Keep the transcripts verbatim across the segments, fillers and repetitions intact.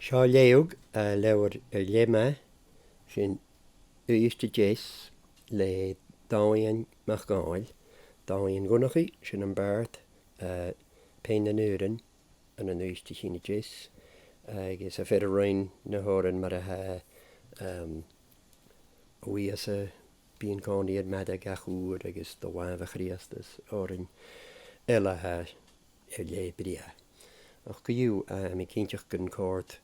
Seo leabhar, eh, leabhar, eh, le mé, sin Uibhist a Deas le Dòmhnall MacDhòmhnaill. Dòmhnall Dhonnchaidh, sin am bàrd, eh, Peinn nan Aifreann, ann an Uibhist a Chinn a Deas, agus a' faighinn na h-òrain mar a tha, ehm, Uill, 's e bidh an-còmhnaidh air m' aire gach uair agus do làmh a Chrìosd is òrain eile a tha air leth brèagha. Ach co-dhiù, eh, tha mi cinnteach gun còrd,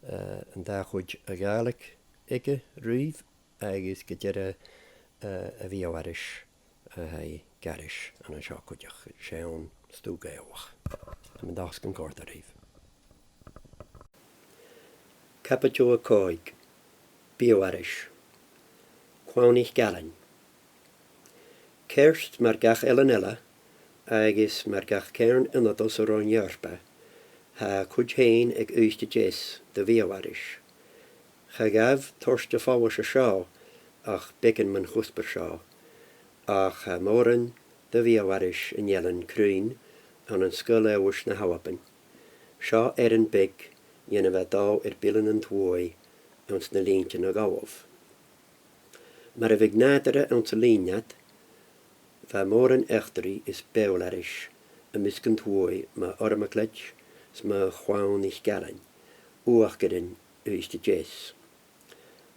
eh, an dà chuid a' Ghàidhlig aige ribh agus gu dearbh, eh, a' bhìobhaireas a tha i ag aithris an seo cuideachd, seann stuth Gàidhealach. Tha mi an dòchas gun còrd e ribh. Caibideil a còig. Bìobhaireas. Clann 'ic Ailein. Ceart mar gach eilean eile, agus mar gach ceàrn ionadail san Roinn Eòrpa, tha a cuid fhèin aig Uibhist a Deas do bhìobhaireas. Cha ghabh toirt a' phoilis an seo ach beagan mun chuspair seo, ach tha mòran de bhìobhaireas an eilein cruinn ann an Sgoil Eòlais na h-Albann. Seo earrann beag dhen a bha dol air Bilean an t-Sluaigh anns na linntean a dh'fhalbh. Mar a bhiodh nàdar anns an linn ud, bha mòran eachdraidh is beul-aithris am measg an t-sluaigh mu Ormacleit 's mu Chlann 'ic Ailein, uachdarain Uibhist a Deas.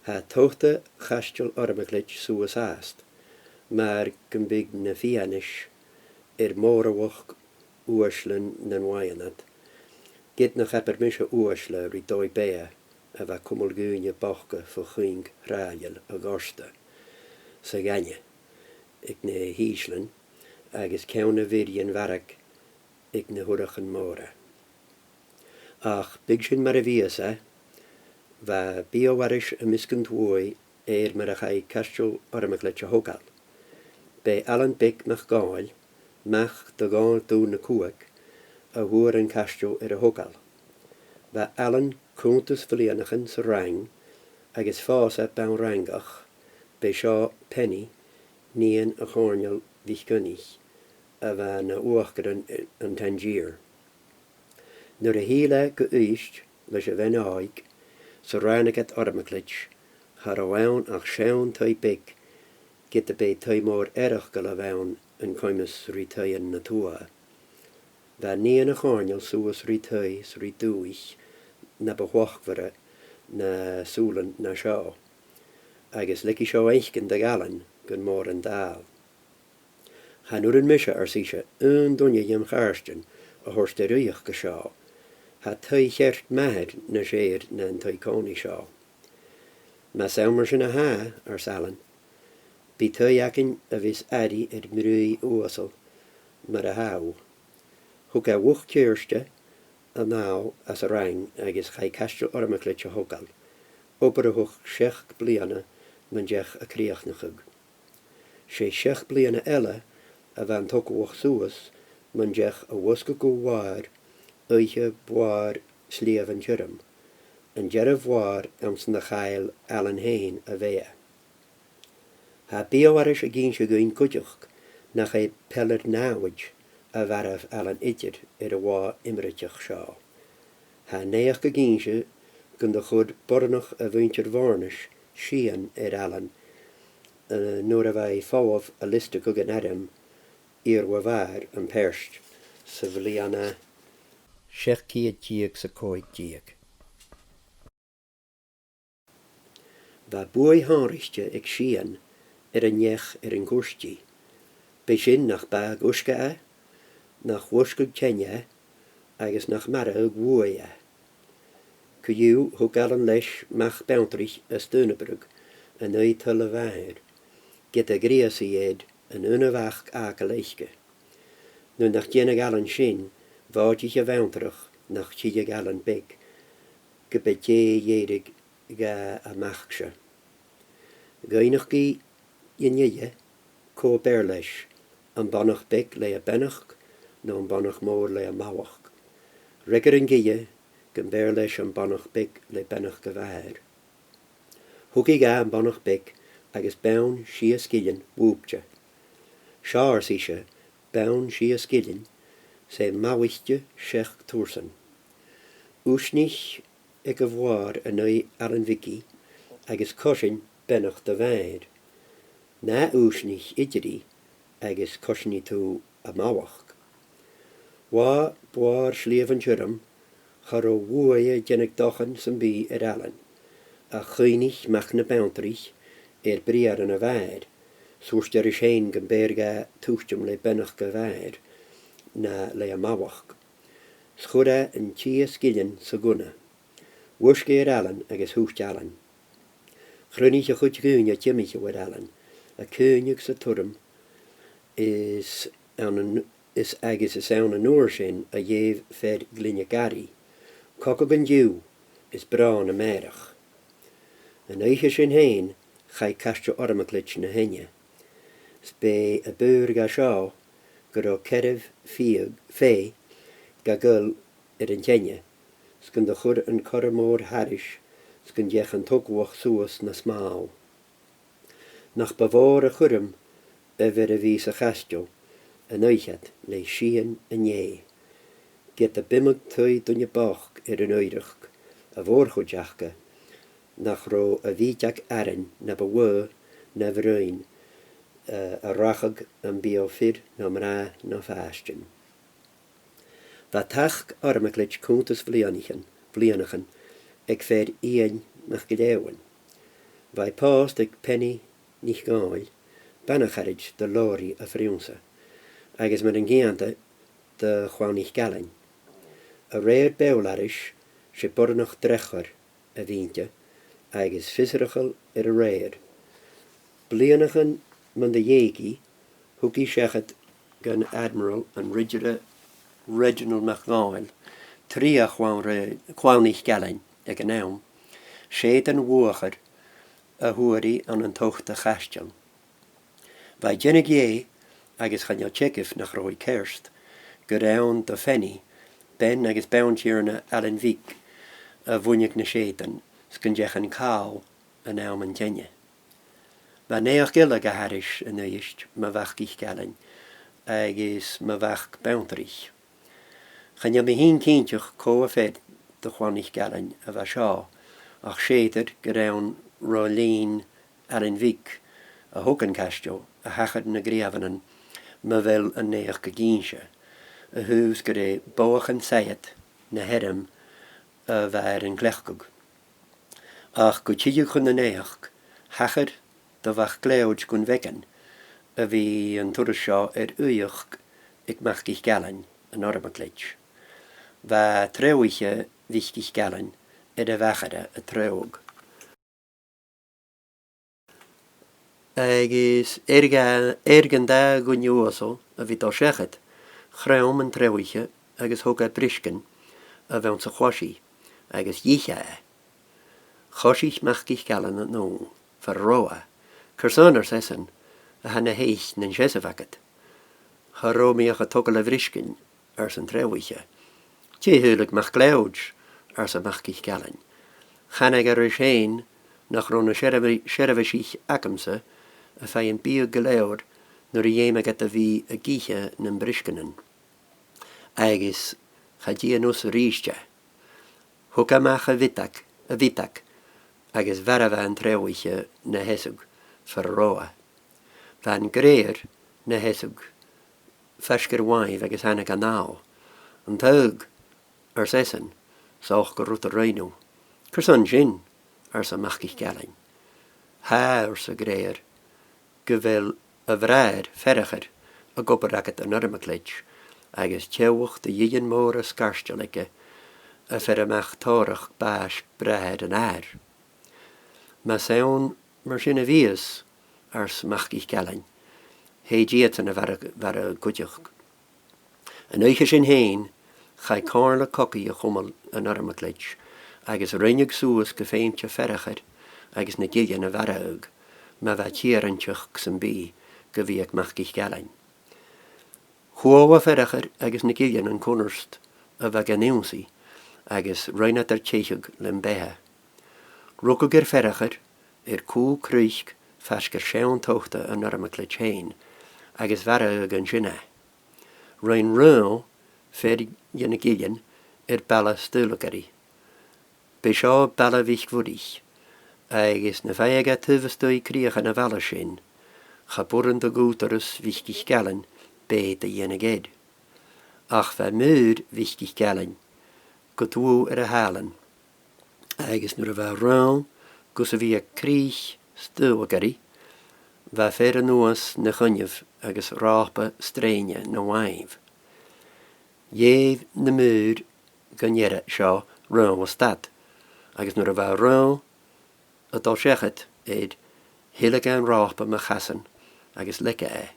Tha tobhta Chaisteal Ormacleit suas fhathast, mar gum biodh na fianais air mòralachd uaislean nan làithean ud, ged nach abair mise uaisle ri dòigh-beatha a bha cumail dhaoine bochda fo chuing thràill a' ghorta 's a' ghainne aig na h-ìslean agus ceann a' bhìdh dhen mharag aig na h-urrachan mòra. Ach bidh sin mar a bhios e, bha bìobhaireas am measg an t-sluaigh air mar a chaidh Caisteal Ormacleit a thogail. B' e Ailean Beag MacDhòmhnaill, mac do Dhòmhnall Dubh na Cuaig, a fhuair an caisteal air a thogail. Bha Ailean cunntas bhliadhnaichean sa Fhraing, agus phòs e Banrangach, b' e seo Penny, nighean a' Chòirneil MhicCoinnich, a bha na uachdarain an Tangier. Nuair a thill e gu Uibhist leis a' bhean òig, 's a ràinig iad Ormacleit, cha robh ann ach seann taigh beag, ged a b' e taigh mòr eireachdail a bh' ann an coimeas ri taighean na tuath. Bha nighean a' chòirneil suas ri taigh 's ri dùthaich na bu chlochmhoire na sùilean na seo, agus leig i seo fhaicinn do dh'Ailean gun mòran dàil. Chan urrainn mise, ars ise, aon duine dham chàirdean a thoirt air rìoghachd an seo. Tha taigh cheart mathair nas fheàrr na an taigh-còmhnaidh seo. Mas ann mar sin a tha, ars Ailean, bidh taigh againn a bhios airidh air m' fhraoch uasal mar a tha thu. Thug e luchd-ceàirde a-nall às an Fhraing agus chaidh Caisteal Ormacleit a thogail, obair a thug seachd bliadhna mun deach a crìochnachadh. 'S e seachd bliadhna eile a bha an togalach suas mun deach a losgadh gu làr oidhche Bhlàr Shliabh an Tioram, an dearbh bhlàr anns na chaill Ailean fhèin a bheatha. Tha bìobhaireas ag innse dhuinn cuideachd nach e peil air nàmhaid a mharbh Ailean idir air an là iomraiteach seo. Tha naidheachd ag innse gun do chuir boireannach a mhuinntir Bhòrnais sìon air Ailean, eh, nuair a bha e a' falbh a liosta gu an airm Iarla Mhàr am Peairt sa bhliadhna seachd ceud deug 's a còig deug. Bha buaidh shònraichte aig sìon air an neach air an cuirt i. B' e sin nach b' fhada ag uisge e, nach losgadh teine e, agus nach maireadh uaigh e. Co-dhiù, thug Ailean leis mac Beanntraigh à Stunabreag, an aghaidh tuile a mhàthar, ged a ghrìosaich iad an aon mhac fhàgail aice. Nuair nach dèanadh Ailean sin, bhòidich a' bhantrach nach tilleadh Ailean Beag ge b' e dè dh'èirich dha a mac-sa. Dh'fhaighnich i dhen fhidhe cò b' fheàrr leis, am bonach beag le a beannachd no am bonach mòr le a mallachd. Fhreagair an fhidhe gum b' fheàrr leis am bonach beag le beannachd a mhàthar. Thug i dha am bonach beag agus beann sìos gillean mhùbte. Seo, ars ise, beann sìos gillean, 's e mallaichte seachd tursan. Uisnich aig a' bhàrr an aghaidh Ailean Bhig agus coisinn beannachd do Mhàthair. Na ùisnich idir i agus coisnich tu a mhallachd. Bha bàrr Shliabh an t-Siorraim, cha robh buaidh a' dèanamh dochain sam bith air Ailean, ach chuimhnich Mac na Beanntraich air briathran a mhàthar, 's thuirt e ris fhèin gum b' fheàrr dha tuiteam le beannachd a mhàthar na le a mhallachd. 'S chuir e an tì as gillean sa ghunna. Dhùisg e air Ailean agus thuit Ailean. Chruinnich a chuid dhaoine timcheall air Ailean, a' caoineadh 's a' tuirm, is ann an, is agus is ann an uair sin a dh'èigh fear Ghlinne Garaidh, cogadh an-diugh is bròn a-màireach. An oidhche sin fhèin, chaidh cairteal Ormacleit na theine. 'S b' e a b' fheàrr dha seo gun robh ceathramh fèidh, fèidh ga ghoil air an teine, 's gun do chuir an corra mòr thairis, 's gun deach an togalach suas na smàl. Nach bu mhòr a' chuirm a bh' air a bhith sa chaisteal an oidhche ud le sìon an dèidh. Ged a b' iomadh taigh duine bochd air an oighreachd, a' mhòr-chuid aca, nach robh a bhìdeag aran na bu laighe na bhroinn, eh, a rachadh am beul fir no mnà no fàistean. Bha tachd Ormacleit cunntas bhliadhnaichean, bhliadhnaichean aig fear Iain MacGill-Eain. Bha i pòsta aig Penny NicDhòmhnaill, bana-charaid do Lòraidh à Phrionnsa, agus mar an ceudna do Chlann NicGill-Eain. A rèir beul-aithris, 's e boireannach dreachair a bh' innte, agus fiosrachail air a rèir. Bliadhnaichean mun do dh'eug i, thug i seachad gun Admiral an Ridire Reginald MacDhòmhnaill, trì à Chlann Re-, Chlann NicGill-Eain aig an àm, 's e an uair sin a fhuair i ann an toirt a chaisteal. Bha i a' dèanamh dheth, agus chan eil teagamh nach robh i ceart, gur ann do Phenny, bean agus Bann Tighearna Ailein Bhig, a bhuineadh na seudan, 's gun deach an càl an àm an teine. Bha naidheachd eile ga h-aithris a-nis mu Mhac NicGill-Eain agus mu Mhac Beanntraich. Chan eil mi fhìn cinnteach cò am fear de Chlann NicGill-Eain a bha seo, ach 's fheudar gur ann ro linn Ailein Bhig a thog an caisteal a thachair na gnìomharan mu bheil an naidheachd ag innse, a thaobh 's gur e bodhachan saighead na h-airm a bha air an cleachdadh. Ach gu tilleadh chun na naidheachd, thachair do Mhac Leòid Dhùn Bheagain, a bhith an turas seo air aoigheachd aig Mac NicGill-Eain an Ormacleit. Bha treabhaiche Mhic NicGill-Eain air a' mhachaire a' treabhadh. Agus air dha, air dhan dà dhuine uasal a bhith a' dol seachad, chrom an treabhaiche agus thog e briosgan a bh' anns a' chloisich agus dh'ith e e. Choisich Mac NicGill-Eain a-null, far an robh e. "Carson," ars esan, "a tha na h-eich nan seasamh agad?" "Cha robh mi ach a' togail a' bhriosgain," ars an treabhaiche. "Dè shaoileadh Mac Leòid?" arsa Mac NicGill-Eain. "Chanadh e ris fhèin nach robh na seirbhi-, seirbhisich agamsa a' faighinn biadh gu leòr nuair a dh'fheumadh iad a bhith ag ithe nam briosganan. Agus cha dèan thusa a-rithist e." Thug e a-mach a bhiodag, a bhiodag, agus mharbh e an treabhaiche na sheasamh far an robh e. Bha an grèir na sheasamh faisg air mhaitheamh agus thàinig e a-nall. "An taghadh?" ars esan, 's dòcha gur rud a rinn thu. "Carson sin?" arsa Mac NicGill-Eain. "Tha," arsa an grèir, "gu bheil a bhràthair, Fearchar, ag obair agad an Ormacleit, agus teaghlach de dh'Uilinn Mòr as Cairteal aige a' faire a-mach tòrrachd bàis bràthar an athar." "Mas ann mar sin a bhios," ars Mac NicGill-Eain, "thèid iadsan a mharbh-, mharbhadh cuideachd." An oidhche sin fhèin, chaidh comhairle cogaidh a chumail an Ormacleit, agus rinneadh suas gum feumadh Fearchar agus na gillean a mharbhadh, ma bha tèarainteachd sam bith gu bhith aig Mac NicGill-Eain. Chuala Fearchar agus na gillean an cunnart a bha gan ionnsaigh, agus rinn iad air teicheadh lem beatha. Rugadh air Fearchar, air cù cnuic faisg air seann tobhta an Ormacleit fhèin, agus mharbhadh an sin e. Rinn Raghnall, fear de na gillean, air baile Staoileagairidh. B' e seo baile Mhic Mhuirich, agus nam faigheadh e taobh a-staigh crìochan a' bhaile sin, cha b' urrainn do dh'ùghdarras Mhic Gilleathain beatha a dhèanamh air. Ach bha maor Mhic Gilleathain gu dlùth air a shàilean, agus nuair a bha e rann gus a bhith a' crìoch stuagairidh, bha fear a-nuas na choinneimh agus ròpa srèine na làimh. Dh'èigh na maoir gun earra seo rann a stad, agus nuair a bha e rann a' dol seachad air, thilg e an ròpa mu chasan agus leig e e.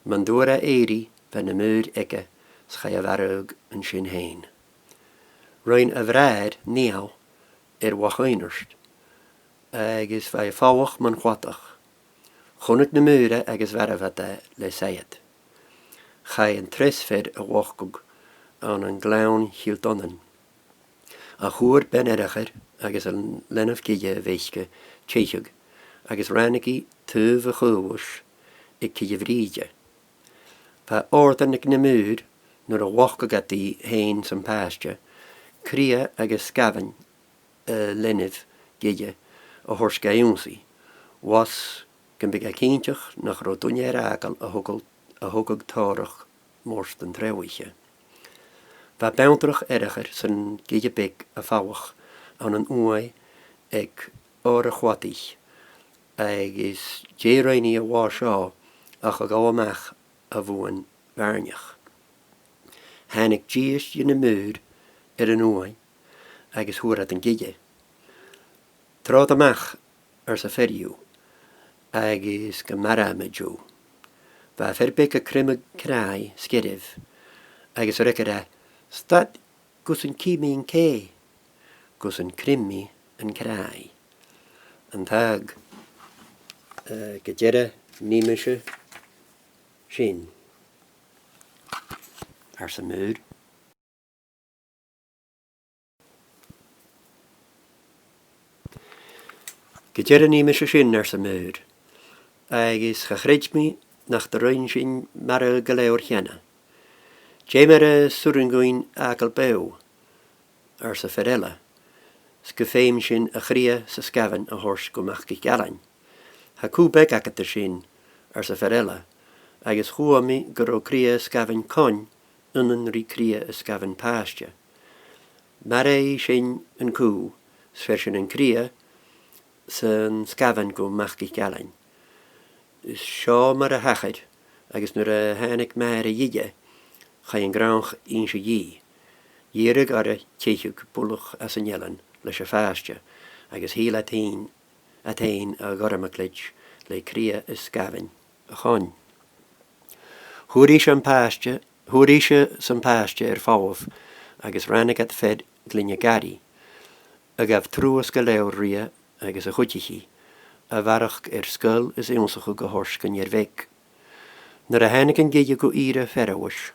Mun d' fhuair e èirigh, bha na maoir aige 's chaidh a mharbhadh an sin fhèin. Rinn a bhràthair Niall air Loch Aonairt, agus bha e a' falach mun chladach. Chunnaic na maoir e agus mharbh iad e le saighead. Chaidh an treas fear a ghlacadh ann an Gleann Childonan. A fhuair Bean Fhearchair agus an leanabh gille a bh' aice teicheadh, agus ràinig i taobh a' chaolais aig Cille Bhrìghde. Bha òrdan aig na maoir, nuair a ghlacadh iad i fhèin 's am pàiste, cridhe agus sgamhain a' leanaibh gille a thoirt ga ionnsaigh, gus am biodh e cinnteach nach robh duine air fhàgail a thogadh, a thogadh tòrr mòr den treabhadh. Bha Beanntrach Fhearchair 's an gille beag a' falach ann an uaigh aig Òr a' Chladaich, agus dè rinn i an latha seo ach a dhol a-mach a bhuain bhàirneach. Thàinig dithis dhe na maoir air an uaigh agus fhuair iad an gille. Trobhad a-mach, ars am fear dhiubh, agus gum maireadh mi thu. Bha am fear beag a' creimeadh cràidh sgeirbh, agus fhreagair e, stad gus an cim mi an cèidh, gus an crim mi an cràidh. An tag, eh, gu dearbh nì mise sin, ars am maor. Gu dearbh nì mise sin, ars am maor, agus cha chreid mi nach do rinn sin maireadh gu leòr cheana. Dè mar as urrainn dhuinn fhàgail beò, ars am fear eile, 's gum feum sinn a' chridhe 's an sgamhain a thoirt gu Mac GhicGheallain. Tha cù beag agad an sin, ars am fear eile, agus chuala mi gun robh cridhe is sgamhain coin ionann ri cridhe is sgamhain pàiste. Mairidh sinn an cù, 's bheir sinn an cridhe 's an sgamhain gu Mac GhicGheallain. Is seo mar a thachair, agus nuair a thàinig m' athair a dh'Ille, chaidh an gnothach innse dhi. Dh'iarradh oirre teicheadh buileach às an eilean leis a' phàiste, agus thill iad fhèin, iad fhèin a Ghormacleit le cridhe is sgamhain a choin. Fhuair ise am pàiste, fhuair ise 's am pàiste air falbh, agus ràinig iad fear Glinne Garaidh, a ghabh truas gu leòr rithe agus a chuidich i, a bharrachd air sgaoil is ionnsachadh a thoirt gun fhear bheag. Nuair a thàinig an gille gu ìre Fearghais,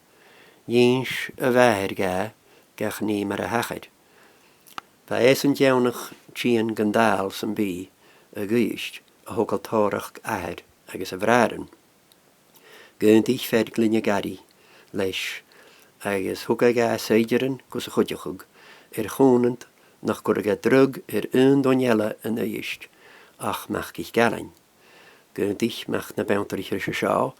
dh'inns a mhàthair dha gach nì mar a thachair. Bha esan deònach tighinn gun dàil sam bith a dh'Uibhist a thogail tòrr athar agus a bhràithrean. Dh'aontaich fear Glinne Garaidh leis, agus thug e dha saighdearan gus a chuideachadh, air chùmhnant nach cuireadh e dragh air aon duine eile an Uibhist ach Mac GhicGheallain. Dh'aontaich Mac na Beanntraich ris a seo,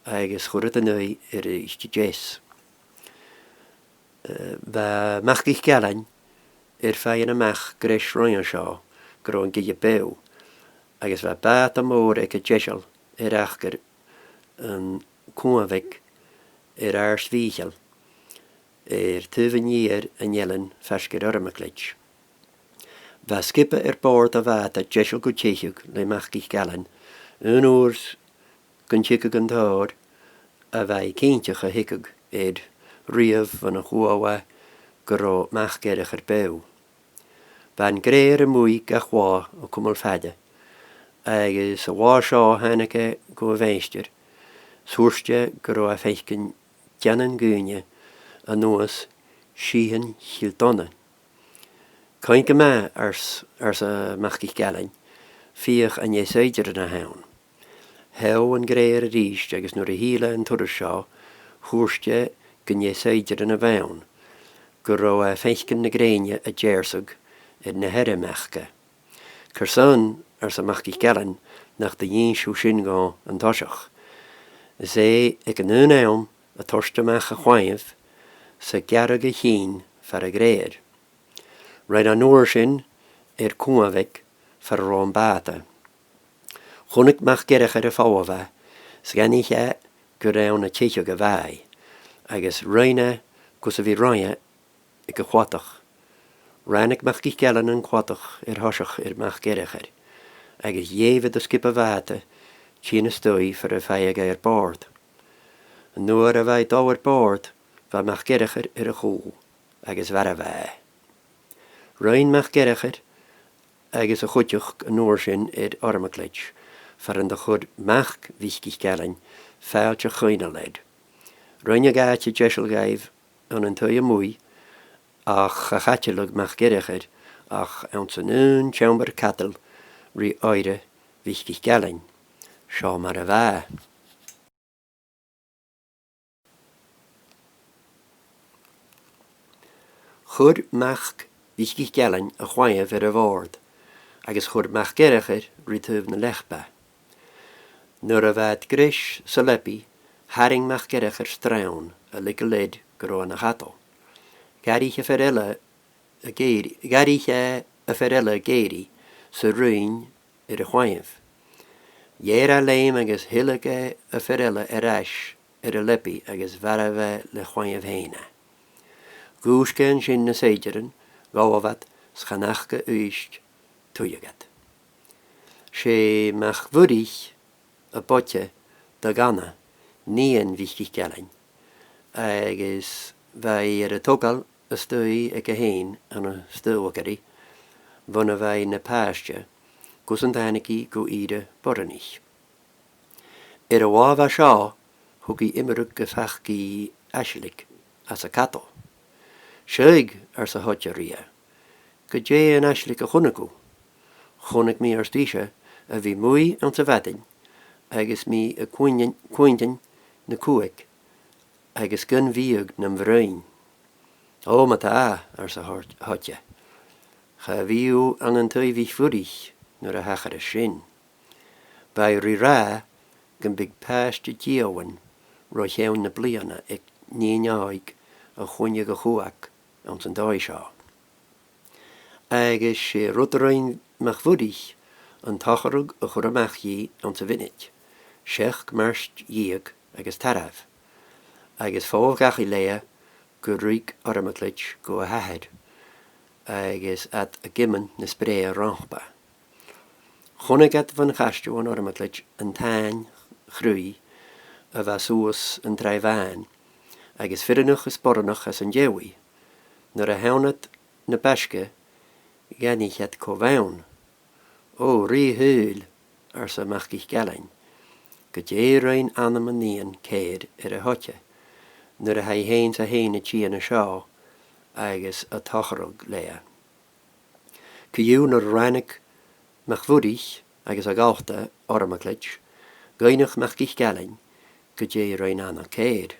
agus chuir iad an aghaidh air Uibhist a Deas. Eh, bha Mac GhicGheallain air faighinn a-mach greis roimhe seo gun robh an gille beò, agus bha bàta mòr aige deiseil air acair an Cuan Bheag air Àird Mhìcheil, air taobh an iar an eilein faisg air Ormacleit. Bha sgioba air bòrd a' bhàta deiseil gu teicheadh le Mac GhicGheallain, aon uair 's gun tigeadh an tòir a bha e cinnteach a thigeadh air riamh bhon a chuala e gun robh Mac Fhearchair beò. Bha an grèir a-muigh gach latha a' cumail fada, agus an latha seo thàinig e gu a' mhaighstir, 's thuirt e gun robh e a' faicinn deannan dhaoine a-nuas Sìthean Chill Dona. Chan eil gu math, ars, arsa Mac GhicGheallain, feuch an e saighdearan a th' ann. Sheall an grèir a-rithist agus nuair a thill e an turas seo, thuirt e gun e saighdearan a bh' ann, gun robh e a' faicinn na grèine a' deàrrsadh air na h-earrannan aca. Carson, arsa Mac 'Ic Ailein, nach do dh'innis thu sin dhomh an toiseach? Is e aig an aon àm a' toirt a-mach a' chlaidheimh 's a' gearradh a chinn far a' ghrèidheir. Rinn e an uair sin air cumha bheag far an robh am bàta. Chunnaic Mac Fhearchair am falbh e, 's dh'aithnich e gur ann a' teicheadh a bha e, agus rinn e gus a bhith roimhe aig a' chladach. Ràinig Mac 'Ic Ailein an cladach air thoiseach air Mac Fhearchair, agus dh'èigh iad do sgioba bhàta tighinn a-staigh far am faigheadh e air bòrd. An uair a bha e a' dol air bòrd, bha Mac Fhearchair air a chùl, agus mharbh e e. Rinn Mac Fhearchair agus a chuideachd an uair sin air Ormacleit, far an do chuir Mac Mhic 'Ic Ailein fàilte choibhneil air. Rinn a dh'àite deiseil dhaibh ann an taigh a-muigh, ach cha chaidil Mac Fhearchair ach anns an aon t-seòmar cadail ri oidhre Mhic 'Ic Ailein. Seo mar a bha. Chuir Mac Mhic 'Ic Ailein a' chlaidheamh air a' bhòrd, agus chuir Mac Fhearchair ri taobh na leapa. Nuair a bha iad greis sa leabaidh, tharraing Mac Fhearchair srann a' leigeil air gun robh e na chadal. Dh'fhairich am fear eile ag èirigh, dh'fhairich e am fear eile ag èirigh 's a ruighinn air a' chlaidheamh. Dh'èirich e leum agus thilg e am fear eile air ais air an leabaidh agus mharbh e le chlaidheamh fhèin e. Dhùisg e an sin na saighdearan, ghabh iad 's chan fhaca Uibhist tuilleadh iad. 'S e Mac Mhuirich a b' oide do dh'Anna, nighean Mhic 'Ic Ailein, agus bha i air a togail a-staigh aige fhèin ann an Staoilgearraidh, bhon a bha i na pàiste, gus an tàinig i gu ìre Boireannaich. Air an latha a bha seo, thug i iomradh gum faca i aisling anns a' chadal. "Seadh," arsa an t-oide rithe, "gu dè an aisling a chunnaic thu?" "Chunnaic mi," ars ise, "a bhith a-muigh anns a' mhadainn, agus mi a' cluinntinn, cluinntinn na cuthaig, agus gun bhiadh nam bhroinn." "Ò, ma-thà," arsa an t-oide, "cha bhi thu ann an taigh Mhic Mhuirich nuair a thachair sin." Bha i ri ràdh gum biodh pàiste diabhail ro cheann na bliadhna aig nighean òig a choinnich a chuthaig anns an dòigh seo. Agus 's e rud a rinn Mac Mhuirich an t-atharrachadh a chur a-mach dhi anns a' mhionaid, seachd mairt dheug agus tarbh, agus falbh dhachaigh leatha gu ruig Ormacleit gu a h-athair, agus iad ag iomain na sprèidhe romhpa. Chunnaic iad bhon chaisgeamh an Ormacleit an t-Àine Chruidh a bha suas an Tràigh Bhàn, agus fireannach is boireannach às an dèidh. Nuair a theann iad na b' fhaisge, dh'fhaighnich iad cò bh' ann. "Ò, ri shaoghal," arsa Mac 'Ic Ailein, "gu dè rinn Anna mo nighean cèir air an t-oide, nuair a tha i fhèin 's e fhèin a' tighinn an seo agus a' tachairt leatha?" Co-dhiù, nuair a ràinig Mac Mhuirich agus a dhalta Ormacleit, dh'fhaighnich Mac 'Ic Ailein gu dè rinn Anna cèir.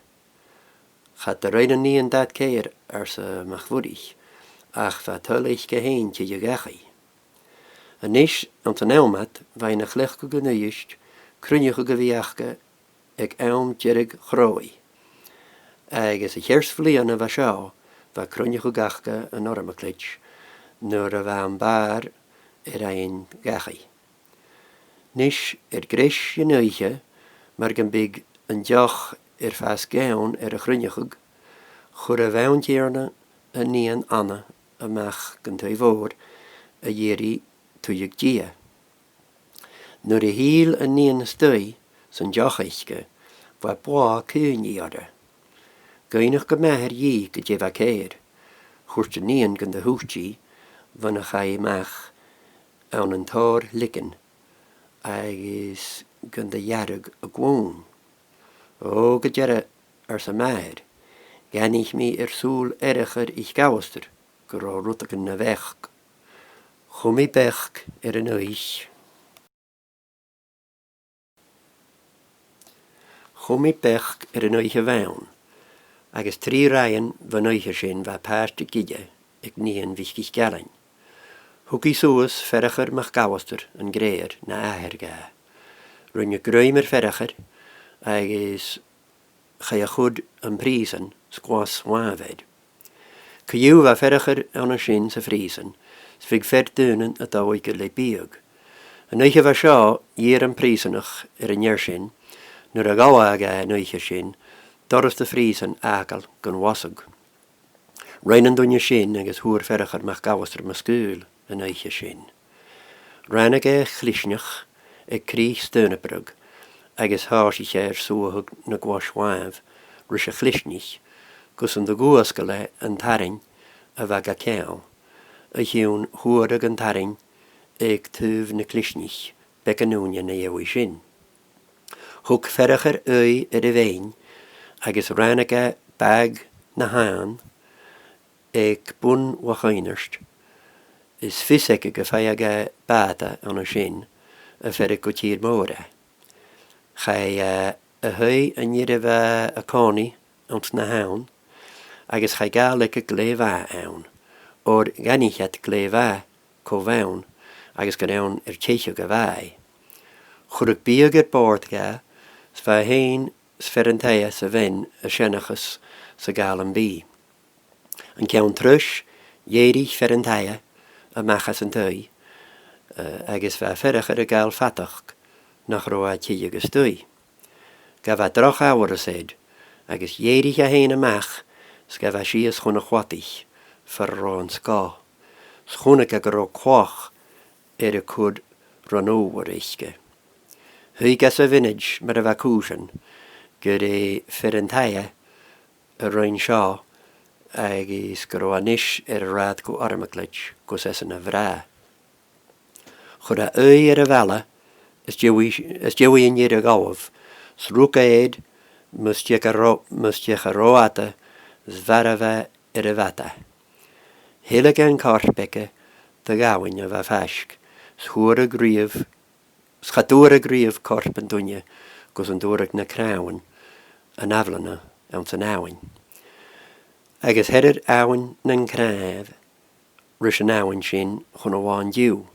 "Cha do rinn an nighean dad cèir," arsa Mac Mhuirich, "ach bha toil aice fhèin tuilleadh dhachaigh." A-nis, anns an àm ud, bha i na chleachdadh an Uibhist cruinneachadh a bhith aca aig àm deireadh chrodhaidh. Agus a' cheart bhliadhna a bha seo, bha cruinneachadh aca an Ormacleit nuair a bha am bàrr air fhaighinn dhachaigh. Nis, air greis an oidhche, mar gum biodh an deoch air fàs gann air a' chruinneachadh, chuir a' bhean-tighearna an nighean Anna a-mach gun taigh mhòr a dh'iarraidh tuilleadh dìth. Nuair a thill an nighean a-staigh 's an deoch aice, bha blàth caoineadh oirre. Dh'fhaighnich a màthair dhi gu dè bha cèir. Thuirt an nighean gun do thuit i bhon a chaidh i a-mach ann an tòrr liogan agus gun do ghearradh a glùin. "Ò, gu dearbh," arsa a màthair, "dh'aithnich mi air sùil Fhearchair Mhic Alasdair gun robh rudeigin na bheachd." Chùm i beachd air an oidhche. Chùm i beachd air an oidhche bhonn, agus trì ràithean bhon oidhche sin bha pàirt a' gille aig nighean Mhic 'Ic Ailein. Thug i suas Fearchar MacAlasdair an Grèigheir na athair dha. Rinneadh grèim air Fearchar agus chaidh a chur am prìosan 's gus an làmh e. Co-dhiù bha Fearchar ann an sin sa phrìosan, 's bhiodh fear daonnan a' dol thuige le biadh. An oidhche a bha seo, dh'iarr am prìosanach air an fhear sin, nuair a ghabhadh e an oidhche sin, doras a' phrìosain fhàgail gun bhosach. Rinn an duine sin agus fhuair Fearchar MacAlasdair Mascaoil an oidhche sin. Ràinig e a chlisneach aig crìch Staonabrog agus thòisich e air suathadh na gluais-làimh ris a' chlisneach gus an do dh'fhuasgail e an tarraing a bha ga ceangal, a chionn fhuaradh an tarraing aig taobh na clisneich beagan ùine na dhèidh sin. Thug Fearchar aghaidh air a' bheinn agus ràinig e bàgh na h-aibhne aig bun Loch Aonairt, is fios aige gum faigheadh e bàta ann an sin a' faireachdainn gu tìr-mòr e. Chaidh e a thaigh an fhir a bha a' còmhnaidh anns na h-aibhne agus chaidh gabhail aige glè mhath ann, oir dh'aithnich iad glè mhath cò bh' ann agus gur ann air teicheadh a bha e. Chuireadh biadh air bòrd dha, 's bha e fhèin 's fear an taighe 's a bhean a' seanchas 's a' gabhail am biadh. An ceann treis, dh'èirich fear an taighe a-mach às an taigh, eh, agus bha Fearchar a' gabhail fadachd nach robh e a' tilleadh a-staigh. Ghabh e droch amharas air, agus dh'èirich e fhèin a-mach 's ghabh e sìos chun a' chladaich far an robh an sgòth, 's chunnaic e gun robh cloch air a cur ron adhbhar aice. Thuig e sa mhionaid mar a bha cùisean gur e fear an taighe a rinn seo agus gun robh e a-nis air a rathad gu Ormacleit gus esan a bhrath. Chuir e aghaidh air a' bhalla às dèidh, às dèidh an fhir a ghabhail, 's rug e air mus deach a ro-, mus deach a robh fhada, 's mharbh e air a' bhàta. Thilg e an corp aige do dh'abhainn a bha faisg, 's chuireadh riamh, 's cha d' fhuaradh riamh corp an duine gus an d' fhuaradh na cnàmhan an ath-bhliadhna anns an abhainn. Agus theireadh Abhainn nan Cnàimh ris an abhainn sin chun a' bhàin an-diugh.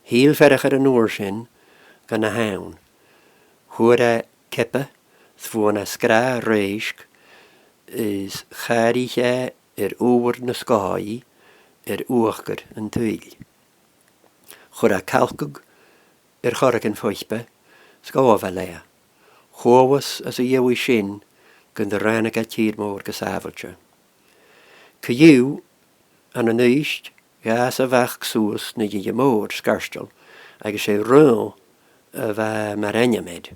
Thill Fearchar an uair sin gu na h-aibhne. Fhuair e ceapa, 's bhuain e sgràth rèisg, is chàraich e air adhbhar na sgòthaidh air uachdar an tuill. Chuir e cailceadh air chorragan foidhpe, 's ghabh e leatha. Chualas às a dhèidh sin gun do ràinig e tìr-mòr gu sàbhailte. Co-dhiù, ann an Uibhist, dh'fhàs a mhac suas na Ghille Mòr, Sgairsteall, agus 's e Raonail a bha mar ainm air.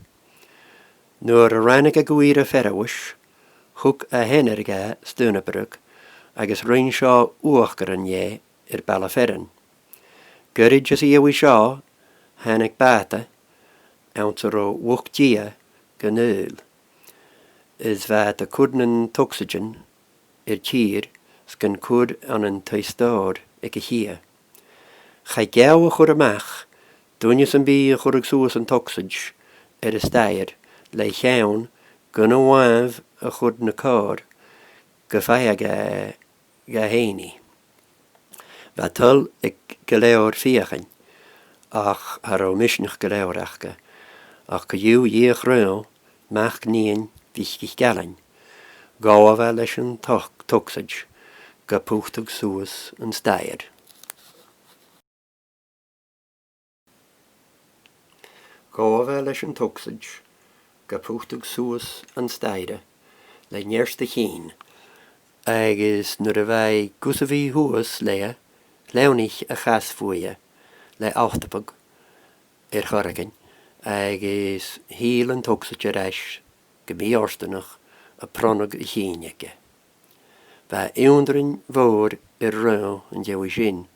Nuair a ràinig e gu ìre Fearghais, thug a sheanair dha Staonabrog agus rinn seo uachdar an-dè air baile fearainn. Goirid às a dhèidh seo, thàinig bàta anns an robh luchd-deighe gun fhaighinn, is bha iad a' cur nan togsaidean air tìr 's gan cur ann an taigh-stòir aig a' chidhe. Chaidh geall a chur a-mach, duine sam bith a chuireadh suas an togsaid air an staidhre le cheann gun a làmh a chur na còir, gum faigheadh e dha fhèin i. Bha toil aig gu leòr feuchainn, ach cha robh misneachd gu leòr aca, ach co-dhiù dh'fheuch Raonail, mac nighean Mhic 'Ic Ailein. Ghabh e leis an toc-, togsaid gu putadh suas an staidhre. Ghabh e leis an togsaid gu putadh suas an staidhre le neart a chinn, agus nuair a bha e gus a bhith shuas leatha, leantaich a chas bhuaithe le altapadh air choreigin, agus thill an togsaid air ais gu mì-fhortanach a' pronnadh a chinn aige. Bha ionndrainn mhòr air Raonail an dèidh sin,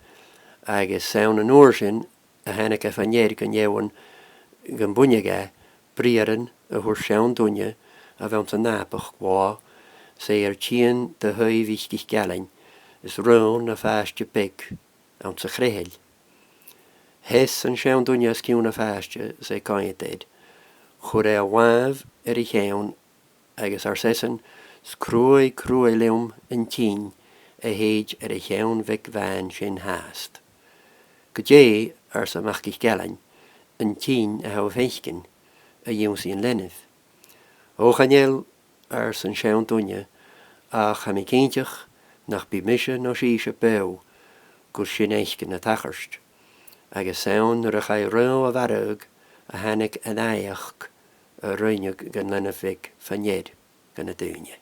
agus 's ann an uair sin a thàinig e fa-near gun deamhan gum buineadh e briathran a thuirt seann duine a bh' anns an Àbach bho, 's e air tighinn do thaigh Mhic 'Ic Ailein, is Raonail na phàiste beag anns a' chreuthail. Sheas an seann duine os cionn a' phàiste 's e a' coimhead air. Chuir e a làmh air a cheann agus ars esan, "'S cruaidh, cruaidh leam an tinn a thèid air a' cheann bheag bhàn sin fhathast." "Gu dè," arsa Mac 'ic Ailein, "an tinn a tha thu a' faicinn a dh'ionnsaigh an leanabh?" "Ò, chan eil," ars an seann duine, "ach tha mi cinnteach nach bi mise no sibhse beò gus sin fhaicinn a' tachairt." Agus 's ann nuair a chaidh raon a mharbhadh a thàinig an naidheachd a rinneadh dhan leanabh bheag fa-near dha na daoine.